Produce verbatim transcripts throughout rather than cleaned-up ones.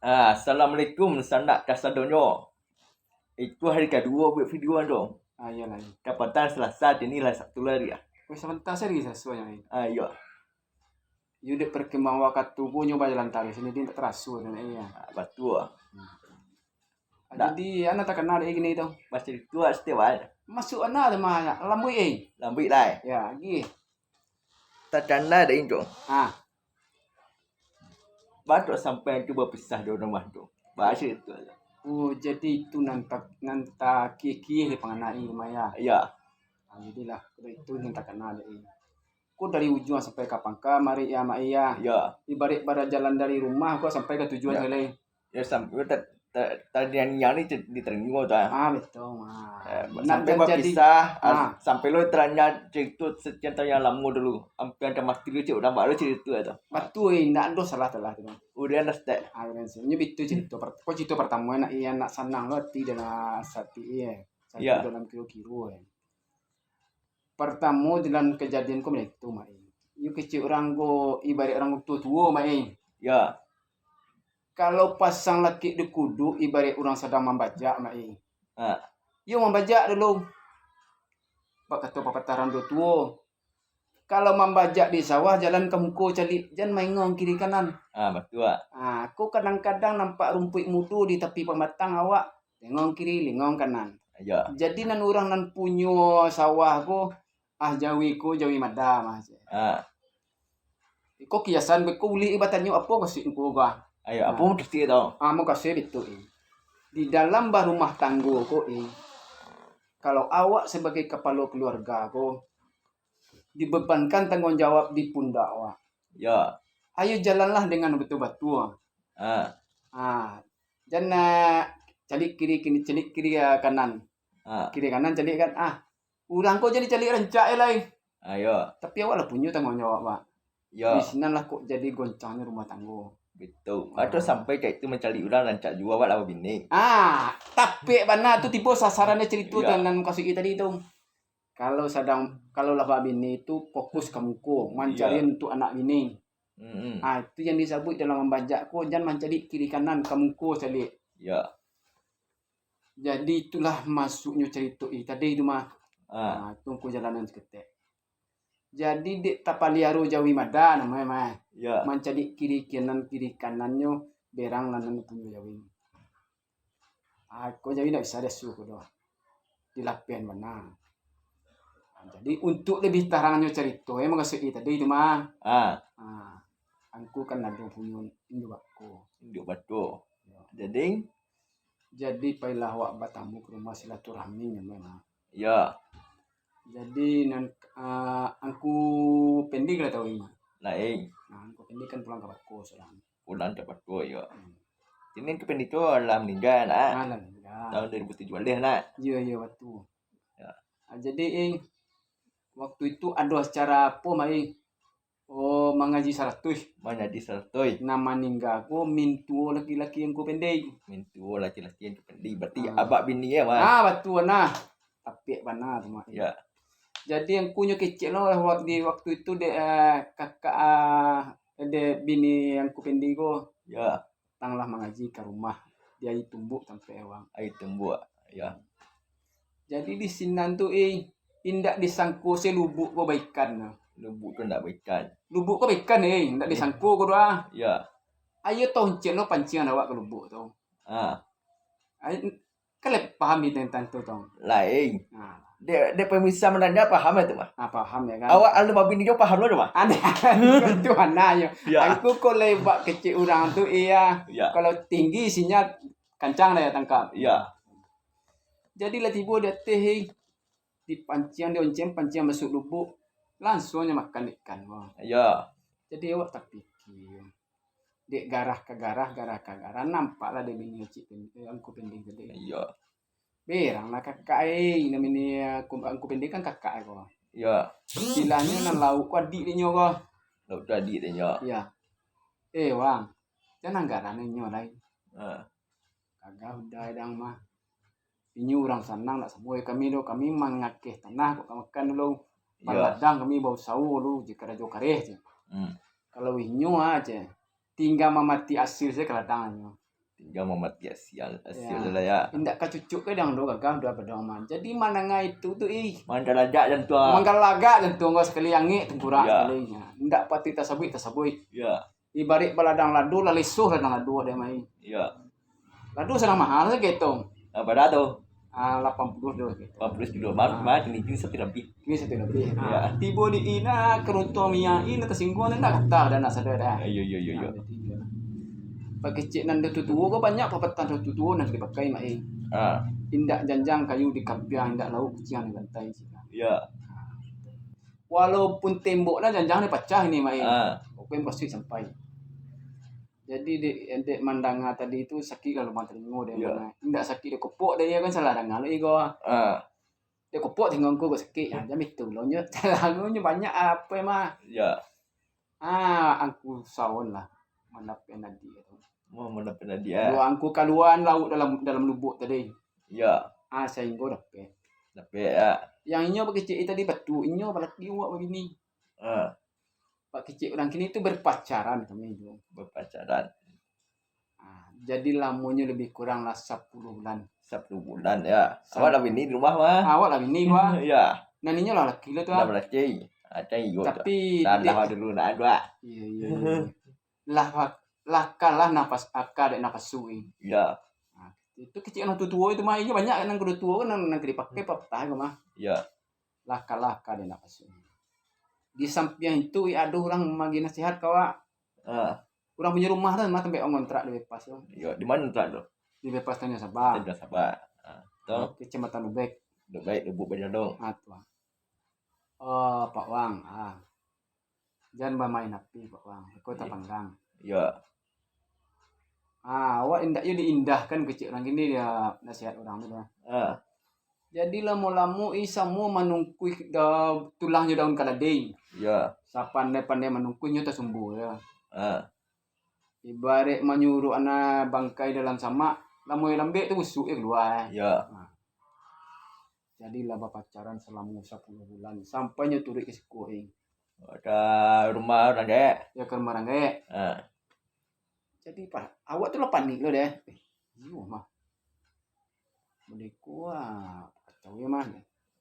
Ah, assalamualaikum sanak kasadonyo. Itu hari kaduo buek video tu. Ah, iyolah. Kapatan Selasa, kini lah Sabtu lah hari ah. Weh, sabanta sajo Selasa ni. Ah, iyo. Iyo dek perkembangan wakatu ko nyo bajalan taruih, jadi indak taraso tu, nak, iyo. Ah, batua. Hmm. Jadi, ana takana dek kini tu. Masih tu setiap hari. Masuk ana tu mah, lambuik, eh. Lambuik lah, eh. Ya, agi. Takana dek inyo. Ah. Batua sampai tu bapisah dari rumah tu. Bahasa tu. Oh, jadi itu nan tak, nan takieh-kieh dipanganai, Maya. Ya. Ah, jadilah, kalau itu nan takana dek. Ko dari ujuang sampai ka pangka, mari ya, Mak, iya. Ya. Ibarat barajalan dari rumah ko sampai ka tujuan. Ya. Lai. Ya, sampai ta-, ta-, tadi yang ni ditaringo tu, ah. Ah, betul, ah. Eh, sampai bapisah, ah, sampai lo teranyah cerita sekian tahun yang lama dulu. Hampir macam mati dulu, cik, udah baru cerita tu. Betul, eh, ndak ado salah-salah tu. Udah understand. Ah, udah understand. Ini betul cerita. Per-, ko cerita pertama nak iya nak sanang lo hati dalam sati iya. Satu dalam kiro-kiro, eh. Partamo dalam kajadian ko, Mak, itu, Mak, eh. Iyo kecek urang ko, ibarat urang tuo-tuo, Mak, eh. Ya. Kalau pasang lakik di kudu, ibarat urang sadang mambajak, Mak, eh. Ha. Iyo mambajak dulu. Bak kato papatah urang tuo-tuo, kalau mambajak di sawah, jalan ka muko caliak, jan maingong kiri kanan. Ah, batua. Ah, ko kadang-kadang nampak rumpuik mudo di tapi pamatang awak, lingong kiri, lingong kanan. Iyo. Jadi nan urang nan punyo sawah ko, ah, jawi ko, jawi mada mah. Ah. Iko kiasan, beko ulih batanyo, apo mukasuik ko, ah? Ayo, apo mukasuik tu? Ah, mukasuik betul, eh. Di dalam barumah tanggo ko, eh, kalau awak sabagai kapalo kaluarga ko, dibebankan tangguang jawab di pundak awak. Ya. Ayo jalanlah dengan batua-batua. Ah. Ah, jan, ah, caliak kiri, kini caliak kiri, ah, kanan. Ah. Kiri kanan caliak kan. Ah, urang ko jadi caliak rancak je lai. Ayo. Tapi awak lah punyo tangguang jawab, Pak. Ya. Di sinan lah kok jadi goncangnyo rumah tanggo. Betul. Ah. Atau sampai cak itu mancaliak urang rancak juo awak lah babini. Ah, tapek bana tu tibo sasarannyo cerito. Ya. Nan mukasuik tadi tu. Kalau sadang, kalau lah babini tu fokus ka muko, mancari untuak anak bini. Mm-mm. Ah, itu yang disabuik dalam mambajak ko, jan mancaliak kiri kanan, ka muko caliak. Ya. Jadi itulah masuknyo carito, eh, tadi tu mah. Ah. Ah, tu ko jalanan saketek. Jadi dek tapaliaro jawi mada namonyo mah. Ya. Mancaliak kiri kanan, kiri kanannyo berang nan punyo jawi. Ah, ko jawi ndak bisa diasuah ko doh. Dilapehan bana. Ah, jadi, untuak labiah tarangnyo carito, eh, mukasuik tadi tu mah. Ah. Ah, angku kan ado punyo induak bako. Induak bako. Ya. Jadi? Jadi, pailah awak batamu ka rumah silaturahmi namonyo mah. Ya. Jadi, nan, ah, Angku Pendi ka lah tahu, mah? Lain. Nah, Angku Pendi kan pulang ka bako surang. Pulang ka bako, yo. Hmm. Kini Angku Pendi tu lah maningga, nak. Ah, lah maningga. Tahun dua ribu tujuh belas, nak. Iyo, iyo, batua. Ya. Ah, jadi, eh, waktu itu ado acara apo, Mai? Oh, mangaji saratuih. Mangaji saratuih. Nan maningga ko mintuo laki-laki Angku Pendi. Mintuo laki-laki Angku Pendi. Berarti abak bini, ya, Mai? Ah, batua, nah. Tapek bana tu, Mai. Ya. Jadi, angkunyo kecek lo, wa-, di waktu itu, dek, eh, kakak, ah, dek bini Angku Pendi ko. Ya. Tanglah mangaji ka rumah di Aia Tumbuak tampek awak. Aia Tumbuak, ya. Jadi di sinan tu, eh, indak disangko se lubuak ko baikan. Lubuak ko ndak baikan. Lubuak ko baikan, eh, indak disangko ko doh. Ya. Ayo toncek lo panciang awak ka lubuak tu. Ah. Ai, Kalian pahami tentang tu, Tong? Lain. Nah. Dek, dek pemirsa menanya paham itu, mah? Ah, paham, ya kan? Awak alun babini jo paham lo tu, mah? Aneh. Itu anaknyo. Ya. Aku ko lai bak kecek urang tu, iya. Ya. Kalau tinggi sinyal, kancang lah ya tangkap. Ya. Jadi lah tibo di ateh, hei. Dipanciang, dionceng, panciang masuk lubuak. Langsuangnyo makan ikan, wah. Ya. Jadi awak tapikir. Dek garah ka garah, garah ka garah, nampaklah dek bini Cik Pen-, eh, Angku Pending tadi. Iyo. Beranglah kakak, eh, namonyo Angku, Angku Pending kan kakak ko. Iyo. Istilahnyo nan lauak ko adiak dinyo ko. Lauak tu adiak dinyo. Iyo. Eh, Wang, jan anggaran inyo lai. Ha. Kagak udah dang mah. Inyo urang sanang, ndak samo jo kami doh. Kami mangakeh tanah kok ka makan dulu. Iyo. Baladang kami bausawo dulu, jo karajo kareh, ceh. Hmm. Kalau inyo, ah, ceh, tingga mamatik asil sajo ka ladang inyo. Jan mamatiak sial, sial lah ya. Indak ka cucuk ka dang do gagah do badang man. Jadi mandanga itu tu ih. Mangalagak jantuang. Mangalagak jantuang kau sakali angek tungkurak Ya. Sakali. Ya. Indak pati tasabuik tasabuik. Ya. Ibarat baladang lado lah lesuh ladang lado ada main. Ya. Lado sanang mahal saja gitu. Apa dah tu? Ah, lapan puluh do gitu. Lapan puluh kilo. Mar mar ini satu lebih. Ini satu lebih. Ya. Ah, tibo di ina keroto minyak ina tersinggung dah kata dah nak sadar dah. Ayo yo yo yo. Pakicik nan tuo-tuo ko banyak papatah tuo-tuo nan dipakai mak eh. Ah, Indak janjang kayu di kampiang, indak lauk kuciang di lantai. ya. Walaupun tembok lah janjang ni pacah ni mak eh. Ah, Pokoknya pasti sampai. Jadi dek, dek mandanga tadi tu sakik lah lubang telingo dia Ya. Mana. Indak sakik dia kopok dia kan salah danga lo ego. Ah, Dia kopok telingo angku kok sakik. Ya, jam itu lo nyo. Lagu nyo banyak apa mah. Ya. Ah, angku saon lah. Mandapek nadi tu. Mau mana pernah dia? Dua angku kaluan lauk dalam dalam lubuk tadi. Ya. Ah, sehingga dapek. Tapi ya. Yang inyo pakicik tadi batu, inyo balaki awak babini. Ah, Pakicik urang kini tu berpacaran kami tu. Berpacaran. Ah, jadi lamonyo lebih kurang lah sepuluh bulan. Sepuluh bulan ya. Sam- Awak dah bini di rumah mah. Ah, awak lah bini gua. Ya. Nan inyo lah laki lo tu Dah ah. Berarti. Ada iyo. Tapi Dah dek- dah dulu nak dua. Iya iya. iya. Lah lah kalah nafas aka dek nafas suwi. Ya. Itu kecil anak tuo itu mah, inyo banyak nang kudu tuo kan nang nang dipakai papatah ko mah. Ya. Lah kalah aka dek nafas suwi. Di sampiang itu ado urang magi nasihat ka awak. Ah, Urang punyo rumah tu mah tampek urang kontrak di Bepas tu. ya. Di mana tak tu? Di Bepas Tanjung Sabah. Kita sabar. Ah, tu. Kecamatan Lubek. Dah baik lubuk bajadong. Ah tu. Oh, Pak Wang. Ah. Jan bamain api Pak Wang. Iko tapanggang. Ya. Ah, awak indak yo diindahkan kecik urang kini dia nasihat urang tu dah. Ah, Jadi lamo-lamo i samo manungkuih da, tulang jo daun kaladei. ya. Sapandai-pandai manungkuih nyo tasumbu ya. Ah, Ibarat manyuruh anak bangkai dalam samak, lamo lambek tu busuk je kalua. ya. Jadi lah bapacaran salamo sapuluh bulan sampai nyo turuik ka siko eh. Ka rumah urang dek. Ya ka rumah urang dek. Ah, Jadi pa, awak tu lah panik lo deh. Eh, iyo mah. Modeko ah, kacau ya mah.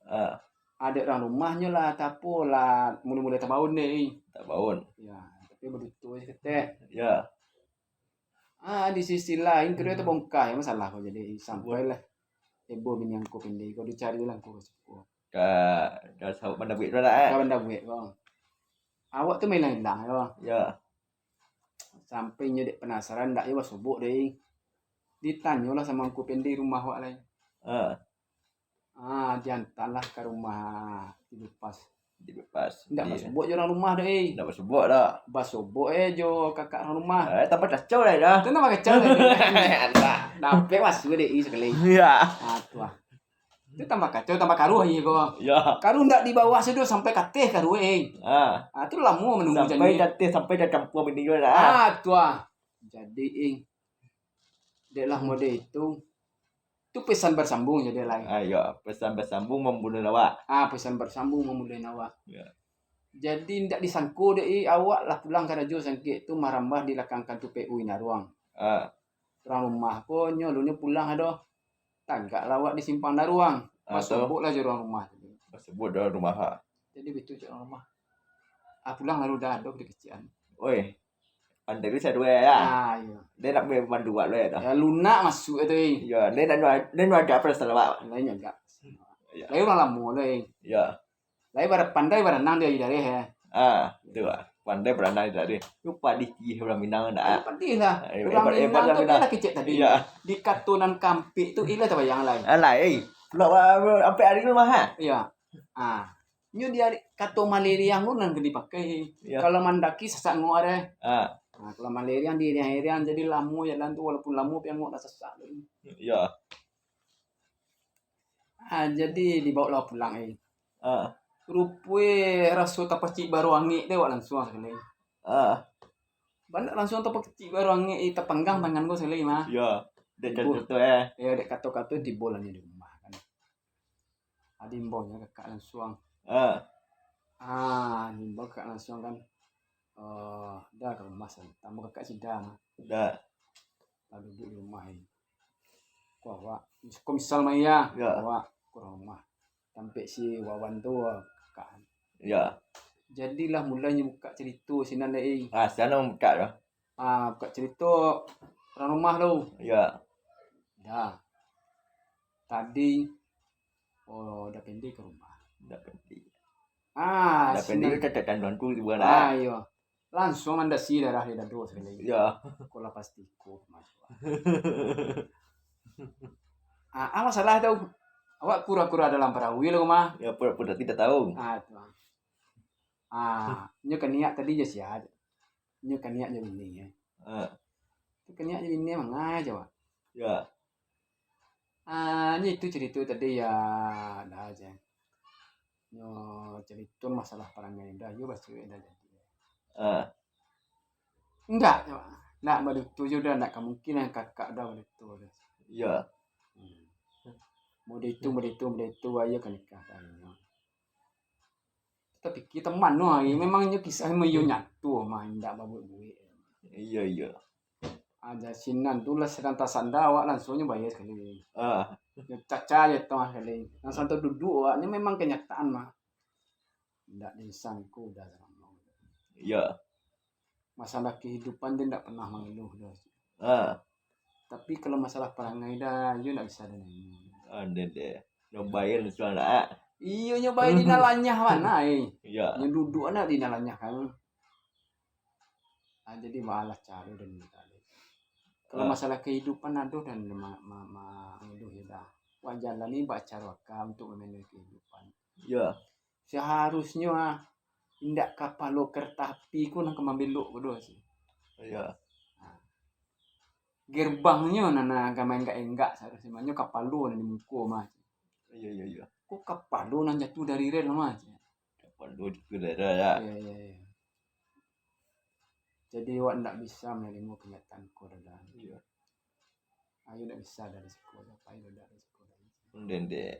ah, Ada urang rumahnyo lah, tapo lah, mulai-mulai tabaun deh. tak baun. Ya, tapi baduto je ketek. Ya. Ah, di sisi lain kedua terbongkar ya masalah ko jadi sampai lah. Ebo bini angku pendek ko dicari lah angku ka siko. Ka ka saut banda buik tu lah eh. Kawan dah buat ko. Awak tu main hilang-hilang ko. Ya. Sampai nyo dek penasaran ndak yo basobok deh. Ditanyo lah sama angku pendek rumah awak lain. Ah, Ah, diantar lah ka rumah di Bepas. di Bepas. Ndak Di- basobok je urang rumah deh. Ndak basobok dah. Basobok eh jo kakak urang rumah. Eh, tambah kacau lah dah. Tu tambah kacau lah. Alah. Dapek masuk deh sakali. Ya. Ah, tu lah. Tu tambah kacau, tambah karuh aja ko. Ya. Karuh ndak di bawah situ sampai kateh karuh eh. Ah, Ah, tu lamo menunggu sampai janji. Kateh sampai dah campur bini juga lah. Ah, tu lah. Jadi eh. Dek lah model itu. Tu pesan bersambung jadi lain. Ah, ya, pesan bersambung membunuh awak. Ah, pesan bersambung memulai awak. Ya. Jadi ndak disangko dek i awak lah pulang karajo sangkek tu marambah di lakang kantu P U Inaruang. Ah, Urang rumah ko nyo alun nyo pulang ado. Tagak lah awak di simpang Naruang. Ah, tu. Basobok lah jo urang rumah tu. Sebut dah rumah ha. Jadi begitu cak urang rumah. Ah, pulang lalu dah ado di kecian. Oi. Pandai bisa dua ya. Ah, iyo. Dia nak main mandu buat dua dah. Ya lunak masuk tu eh. Ya, dia nak dia nak ada apa salah awak. Lain agak. Ya. Lain urang lamo lain. Ya. Lain bara pandai baranang dia dari eh. Ah, tu lah. Pandai beranai tadi. Lupa di tih orang Minang dah. Padih lah. Eh, Urang hebat, hebat Minang lah tu Minang. Lah kecek tadi. Ya. Di kato nan kampik tu ilah tabayang lain. Alah, eh. Pula sampai hari rumah ha. Iya. Ah. Nyo di ari kato maliriang tu nan dipakai. Ya. Kalau mandaki sasak ngok deh. Ah, Nah, kalau maliriang di iriang-iriang jadi lamo jalan tu walaupun lamo piangok dah sasak tu. ya. Ah, jadi dibawa lah pulang eh. Ah, Rupue raso tapacik baru angek deh awak langsung sekali. ah, Banyak langsung tapacik baru angek eh, tapanggang tangan gua sekali mah. ya. Dia Ibu. Contoh tu eh. Ya dek kato-kato tibo lah ni di rumah kan. Adi imbau nya kakak langsung. Ah, Ah, imbau kakak langsung kan. Eh, dah ke rumah sana. Tamu kakak sida mah. dah. Lah duduak di rumah, eh. Ko awak, ko misal mah, iya, yo, awak ka rumah. Tampek si Wawan tu, kakak. Yo. Jadilah mulai nyo bukak carito sinan, eh. Ah, sinan bukak tu. Ah, bukak carito urang rumah tu. Yo. Dah. Tadi, oh, Da Pende ka rumah. Da Pende. Ah, Da Pende sinan. Cacak tanduang tu tibo lah. Ah, iyo. Lansuang mandasi darah di dado sakali. Yo. Ko lah pasti ko masuak. Ah, ah, masalah tu. Awak kura-kura dalam perahu lo mah. Yo, pura-pura tidak tahu. Ah, tu. Ah, nyo kaniak tadi jo sia. Nyo kaniak jo bini, eh. Ah. Tu kaniak jo bini mangai jo, Wak. Yo. Ah, nyo itu carito tadi, yo, Da, je. Nyo carito masalah parangai Da, yo basuak Da jadi. Ah. Indak, nyo. Indak baduto jo Da, indak kamungkinan kakak Da baduto Da. Yo. Hmm. Model itu, model itu, model itu, ayo ka nikah Da, nyo. Tapi kito mano ari, memang nyo kisah memang iyo nyato mah, indak babuek-buek. Iyo, iyo. Aja sinan tu lah sadang tasanda, awak lansuang nyo bayar sakali. Ah. Nyo caca je tengah sakali. Lansuang taduduak awak, nyo memang kenyataan mah. Indak diinsan ko Da. Iyo. Masalah kehidupan dia ndak pernah mangeluh doh. Ha. Tapi kalau masalah parangai Da, iyo ndak bisa Da nanya. Ah, deh, deh. Nyobain sudah lah. Iyo, nyobain di nan lanyah mah, eh. Iyo. Nyo duduak nak di nan lanyah kan. Ah, jadi baalah caro dan minta. Kalau masalah kehidupan adoh dan ma-, ma-, ma-, adoh ya Da. Wak jalani bak caro aka untuk memanage kehidupan. Iyo. Saharusnyo, ah, indak kapalo kereta api ko nan ka mambelok ko doh, sih. Iyo. Nah. Gerbangnyo nan, nan agak main enggak-enggak, saharusnyo mah nyo kapalo nan di muko mah. Iyo, iyo, iyo. Ko kapalo nan jatuah dari rel mah. Kapalo jatuah dari rel, yo. Iyo, iyo, iyo. Jadi, awak ndak bisa manarimo kenyataan ko, Da. Iyo. Ayo ndak bisa dari siko, ayo ndak dari siko. Ndeh, ndeh.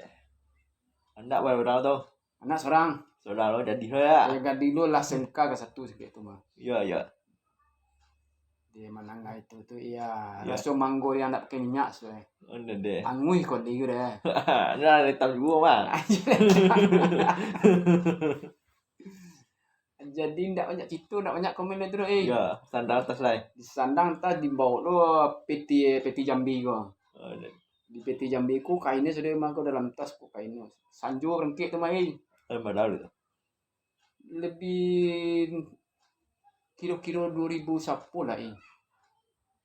Anak bara urang tu? Anak surang. Surang lo, jadi lo ya. Ya, jadi lo lah S M K ka satu sakik tu mah. Iyo, iyo. Di manangah itu tu, iyo, iyo. Raso manggo yang ndak pakai minyak, sudah. Ndeh, ndeh. Anguih ko dia, deh. Nah, hitam juo, mah. Jadi, ndak banyak carito, ndak banyak komen itu doh, eh. Yo, sandang atas lai. Di sandang atas, dibaok lo peti, peti Jambi ko. Oh, iyo. Di peti Jambi ko, kainnyo sudah mangko dalam tas ko kainnyo. Sanjo barangkek tu mah, eh. Eh, mahal tu. Lebih kiro-kiro duo ribu sapo lah, eh.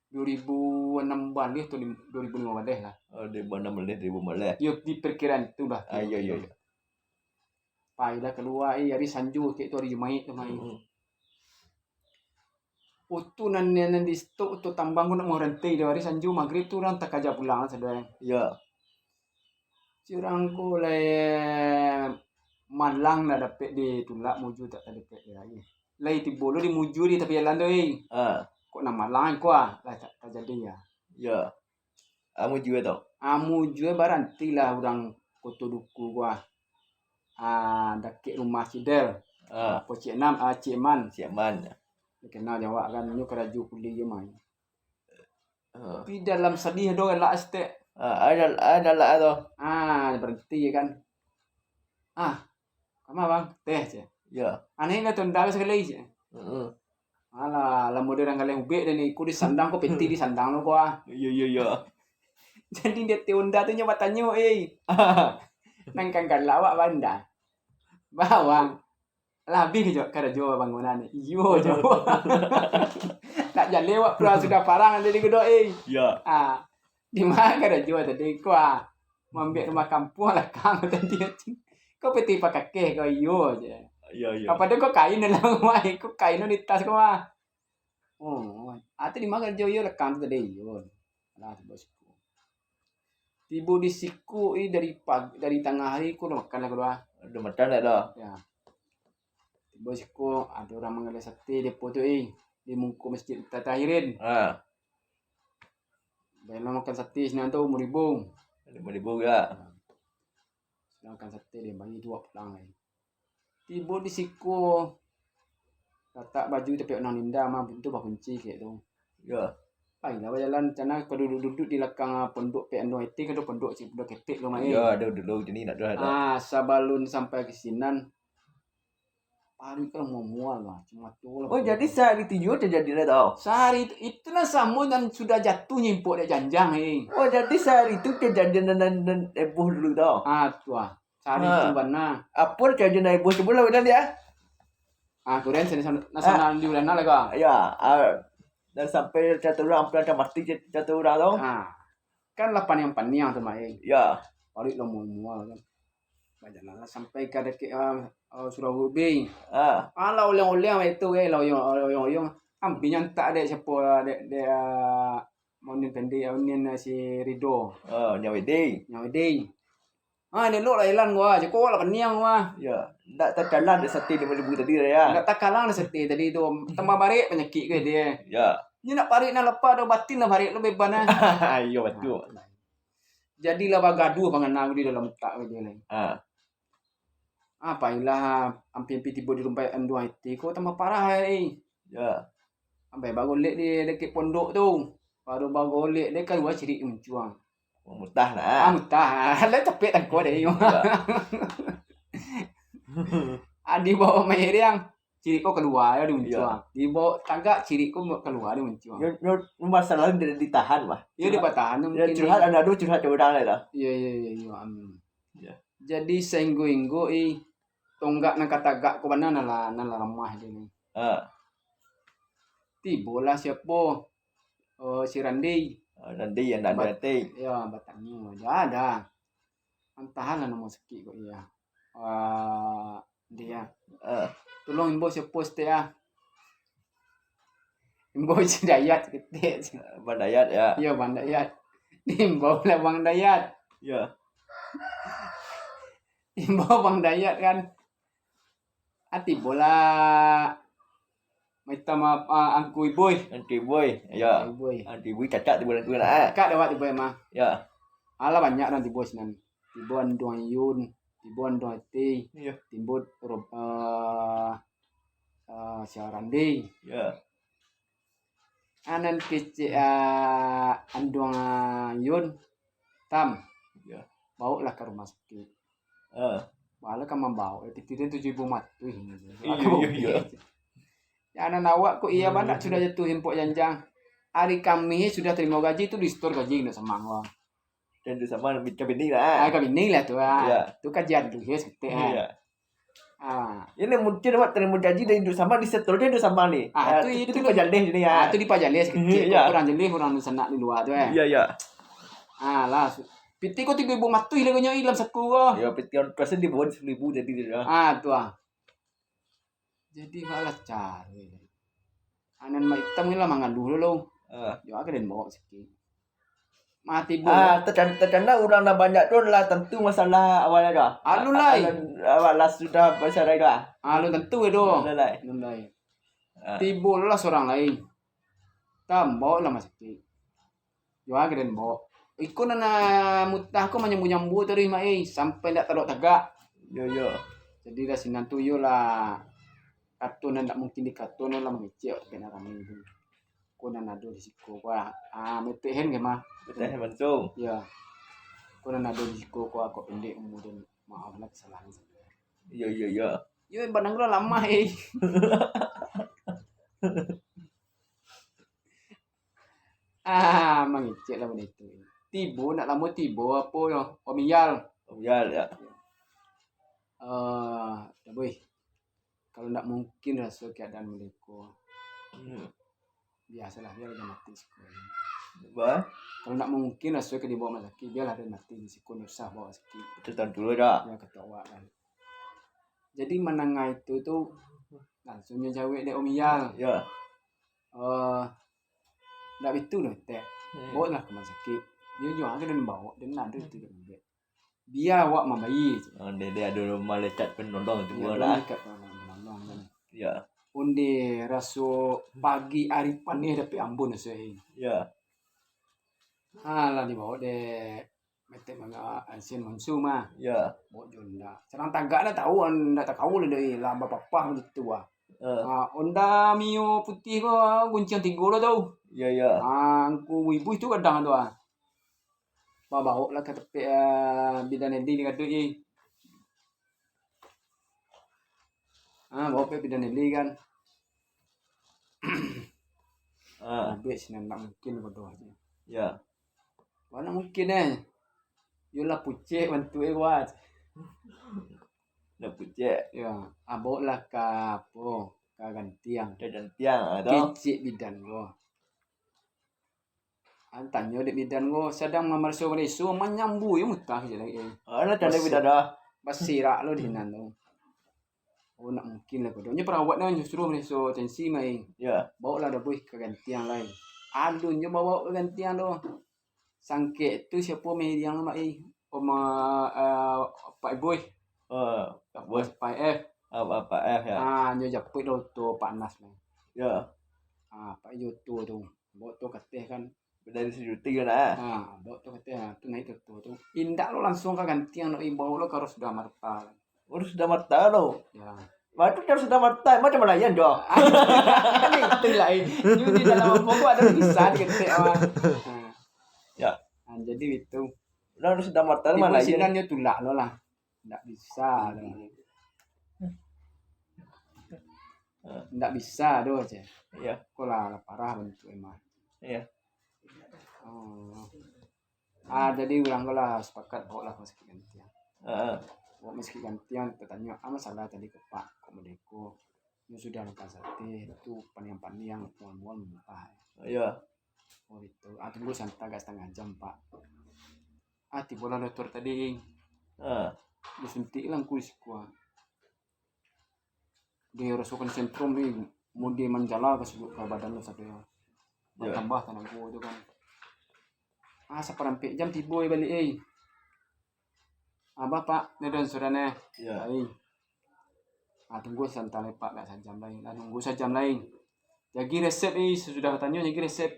Duo ribu anam baleh atau lim-, duo ribu limo baleh lah. Oh, duo ribu anam baleh, duo ribu baleh. Yo, di perkiraan tu lah. Ah, iyo, iyo, iyo. Pailah kalua, eh, ari Sanjo, kek tu ari Jumaik tu, Mai. Mm-mm. Utu nan, nan di stok, utu tambang ko nak maranti dah, ari Sanjo Magrib tu urang takaja pulang lah, sadang. Yo. Si urang ko lai malang nak dapek ditulak, mujua tak tadapek lai. Lai tibo lo di mujua di tapi jalan tu, eh. Ah. Kok nan malang ko, ah, lah tak tajadi, yo. Yo. Amu jua tu. Amu jua baranti lah urang Koto Duku ko, ah. Ah, dakek rumah Cidel. Ah. Apo Cik Nam, ah, Cik Man. Cik Man. Dikenal jo awak kan, nyo karajo kuli jo main. Ah. Tapi dalam sadih ado galak saketek. Ah, ado, ado galak tu. Ah, baranti kan. Ah, Kama, Bang? Teh, cek. Yo. Aneh lah tu, ndak sakali, cek. Heeh. Alah, lah model urang galeh ubek dan iko di sandang ko, peti di sandang lo ko, ah. Iyo, iyo, iyo. Jadi, di ateh onda tu nyo batanyo, eh. Nan kan galak awak banda. Bawang. Lah, abih jo karajo bangunan ni. Iyo, jo. Nak jaleh awak pulang sudah parang tadi ko doh, eh. Yo. Ah. Di ma karajo tadi ko, ah? Maambiak rumah kampuang lakang tadi. Ko peti pakakeh ko, iyo je. Iyo, iyo. Kapado ko kain dalam rumah, ko kain di tas ko mah. Oh, ah, tu di ma karajo iyo lakang tu tadi, iyo. Alah, tibo siko. Tibo di siko, eh, dari pag-, dari tangah hari ko lah makan lah kalua. Ado makan dak dah? Yo. Tibo siko, ado urang manggaleh sate di apo tu, eh, di muko masjid Tahirin. Ha. Bayar makan sate sinan tu limo ribu. Limo ribu juo. Sinan makan sate, dia bagi tu awak pulang ai. Tibo di siko, latak baju tapi awak nan indak mah, pintu bakunci kek tu. Yo. Pailah bajalan, cana ka duduak-duduak di lakang, ah, pondok Pek Anduang Iti, ka ado pondok cik, pondok ketek lo, Mak, eh. Yo, ado dulu, kini nak ado. Ah, sabalun sampai ka sinan, paruik kan mual-mual lah, cuma tu lah. Oh, jadi sahari tu yo tajadi lah tau? Sahari tu, itu lah samo nan sudah jatuah nyimpok dek janjang, eh. Oh, jadi sahari tu kajadian nan, nan, nan heboh dulu tau? Ah, tu ah. Sahari tu bana. Apo kajadian nan heboh, cubo lah, Udan, ya? Ah, kuren seni nasional di Ulana lah, kau. Ya, ah, dan sampai catur urang, ampiang ka mati catur urang tu. Ah. Kan lah paniang-paniang tu, Mak, eh. Ya. Paruik lah mual-mual kan. Bajalan lah sampai ka dakek, ah, ah, Surau Ubin. Ah. Alah, oleng-oleng itu, eh, lah oyong-oyong. Ambihnyo antak dek siapo, dek, dek, ah, Munin Pendek, Munin, ah, si Rido. Ah, Nyawede. Nyawede. Ah, elok lah jalan gua, cako lah paniang gua. Ya, ndak takalang dek sate limo ribu tadi lah, ya. Ndak takalang dek sate tadi tu, tambah barek panyakik ke dia. Ya. Ni nak paruik nan lapar tu, batin lah barek lo beban ah. Iyo, batua. Jadilah bagaduah pangana di dalam utak dia lai. Ah. Ah, pailah, ampi-ampi tibo di rumah Anduang Iti ko tambah parah ai. Ya. Ampai bagolek di dakek pondok tu. Baru bagolek, dia kalua cirik di muncuang. Mutah lah. Ah, mutah. Lah capek tangko deh. Ya. Ah, dibawa mairiang, cirik ko kalua yo di muncuang. Ya. Dibawa tagak, cirik ko kalua di muncuang. Yo, yo, masalah dia ditahan, bah. Yo, dipatahan tu yo, mungkin curhat, ado curhat ka urang lai lah. Iyo, iyo, iyo, iyo. Amin. Ya. Jadi, sainggo-inggo, ih, tonggak nan katagak ko bana nan lah, nan lah lamah je ni. Ha. Tibolah siapo? Oh, si Randi. Ah, Randi yang nak Bat-, berarti. Ya, batanyo. Dah, dah. Antahanlah namo sakik kok iya. Ah, dia. Ah. Tolong imbau siapo stek ah. Imbau si Dayat saketek. Bang Dayat, ya. Iyo, Bang Dayat. Imbau lah Bang Dayat. Ya. Imbau Bang Dayat kan. Ah, tibolah. Maita ma-, ah, Angku Iboi. Angku Iboi, ya. Angku Iboi. Angku Iboi cacak tibo dalam tu nak, eh. Cakak dek awak tibo mah. Ya. Alah banyak urang tibo sinan. Tibo Anduang Yun, tibo Anduang Iti, iya, tibo Rob-, eh, eh, Syah Randi. Ya. Anan kecek, ah, Anduang, ah, Yun, Tam. Ya. Baoklah ka rumah sakik. Ah. Bala ka mambaok, eh, pitih den tujuah ribu matuih. Iya, iya, iya. Ya, anan awak kok iya banyak sudah jatuah impok janjang. Hari Kamis sudah terima gaji tu, di setor gaji kena samang, wah. Dan tu sama minta bini lah. Ah, ka bini lah tu, ah. Iya. Tu kajian tu, ya, seketek, ah. Iya. Ah. Ini mungkin awak terima gaji dari Induk Sama, di setor dia Induk Sama ni. Ah, ah, tu, tu, itu tu dipajaleh ni, ah. Ah, tu dipajaleh sekecil, iya, kok kurang jeleh, kurang sanak di luar tu, eh. Iya, iya. Ah, lah. Pitih ko tigo ribu matuih lah konyo dalam saku ko. Iya, pitih on-, kuasa di bawah sepuluh ribu jadi dia. Ah, tu ah. Jadi, balah cari. Anan Mak Itam ni lah mangaluh dulu. Ah. Yo, ka den baok sakik. Mati bu. Ah, tacan-, tacanda urang lah banyak tu lah tantu masalah awalnyo tu. Alun lai. Alun, awal lah sudah masalah tu. Alun tantu tu. Alun lai. Alun lai. Ah. Tibo lah surang lain. Tam, baok lah rumah sakik. Yo, ka den baok. Iko nan, ah, mutah ko manyambu-nyambu taruih, Mak, eh, sampai ndak talok tagak. Yo, yo. Jadi lah sinan tu yo lah, kato nan ndak mungkin dikato, nan lah mangecek awak tu kena rami tu. Ko nan ado di siko ko, ah, ah, metek hen ke, mah. Metek hen bantu. Yo. Ko nan ado di siko ko, kok pendek umur dan maaf lah kesalahan saya. Yo, yo, yo. Yo, yang pandang lah lamah, eh. Ah, mangecek lah benda itu. Tibo, nak lamo tibo, apo yo? Om Iyal. Om Iyal, ya. Eh, dah, boy. Kalau ndak mungkin raso keadaan mereka. Hmm. Biasalah, biar aja mati siko. Bah? Kalau ndak mungkin raso ka dibaok rumah sakik, biarlah dia mati di siko, ndak usah baok sakik. Itu tantu lah, dak? Ya, kata awak kan. Jadi, manangah itu tu, langsung nyo jawek dek Om Iyal. Ya. Eh, ndak bitu doh, Tek. Hmm. Baoklah ka rumah sakik. Dia juo ka den baok, den ado itu dek Ubek. Bia awak mambayia. Oh, dek, dek ado malaikat penolong tu lah. Malaikat penolong kan. Ya. Onde raso pagi ari paneh dapek ambun raso, eh. Ya. Ha, lah dibaok dek Metek manga ansin monsu mah. Ya. Baok jo ndak. Surang tagak ndak tahu, ndak takaul doh, eh, lah bapapah baitu ah. Ah, Honda Mio putih ko, gunciang tigo lah tu. Yo, yo. Ah, angku ibu tu kadang tu ah. Baok lah ka tampek, ah, bidan Eli ni gaduik ni. Ah, baok pe bidan Eli kan. Ah. Abis sinan nak mungkin bodoh aja. Ya. Mana mungkin eh? Yo lah pucek bantuak eh kuat. Lah pucek. Ya, ah, baok lah ka apo? Ka gantiang. Ka gantiang, ah, tu. Kecek bidan ko. An tanyo dek bidan ko, sadang mamareso-mareso, manyambu yo mutah je lai. Ah, lah tanda bidan dah. Basirak lo di sinan tu. Oh, nak mungkin lah ko. Nyo perawat nyo justru mareso tensi mai. Ya. Baok lah dah boih ka gantiang lai. Alun nyo baok ka gantiang tu. Sangkek tu siapo meh diang mak eh? Oma, eh, Pak Boy. Oh, Pak Boy. Pak F. Ah, Pak F ya. Ah, nyo japuik lah oto Pak Nas meh. Ya. Ah, Pak Joto tu. Baok tu kateh kan. Dari security kan, ah. Ha, baok tu kateh, ha, tu naik tu, tu, tu. Indak lo langsuang ka gantiang, nak imbau lo ka Rusda Marta. Oh, Rusda Marta lo. Ya. Batu dah Rusda Marta, macam mana ya, doh? Kan itu lah, eh. Ini, ini dalam apa ko ado bisa diketek awak. Ha. Ya. Ha, jadi itu. Lah Rusda Marta mana ya? Sinan nyo tulak lo lah. Ndak bisa lo. Ha. Ndak bisa doh, ceh. Iya. Ko lah, lah parah bantuak emang. Iya. Oh. Ah, jadi urang ko lah sepakat baok lah ka sakik gantiang. Heeh. Baok ka sakik gantiang, tatanyo, ah, masalah tadi ko Pak, kok modeko. Nyo sudah makan sate, tu paniang-paniang, mual-mual muntah. Iya. Oh, itu. Ah, tunggu santa agak setengah jam, Pak. Ah, tibolah dokter tadi. Ah. Disuntik lah angku di siko. Dirasokan sentrum ni, mode manjala ka sulu-, ka badan lo sampai. Ya. Batambah tanago tu kan. Ah, saparampek jam tibo baliak, eh. Abah, Pak, ni don sudah neh. Ya. Ai. Ah, tunggu santa lai, Pak, agak sajam lai. Lah, nunggu sajam lai. Jagi resep, eh, sasudah batanyo, jagi resep.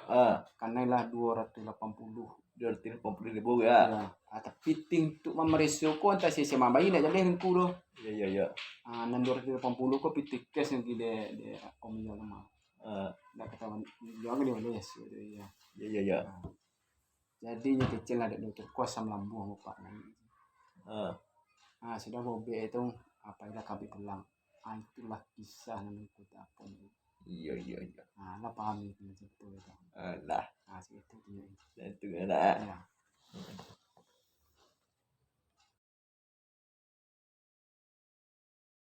Ah. Kanai lah duo ratuih lapan puluah. Duo ratuih lapan puluah ribu ya. Ya. Ah, tapi ting tu mamareso ko antah si S M A bayi nak jaleh ringku tu. Ya, ya, ya. Ah, nan duo ratuih lapan puluah ko P T cash lagi dek, dek Om Ijal mah. Ah. Ndak katahuan, juo kan dia boleh, ya. Ya, ya, ya. Ah. Jadi nyo kecek lah dek dokter ko asam lambuang Bapak naiak. Ah. Ah, sudah bobek tu, apo lah kabik pulang. Ah, itulah kisah nan ko tak apo ni. Iya, iya, iya. Ah, lah paham ni cerita tu. Alah. Ah, segitu tu. Itu lah. Ya.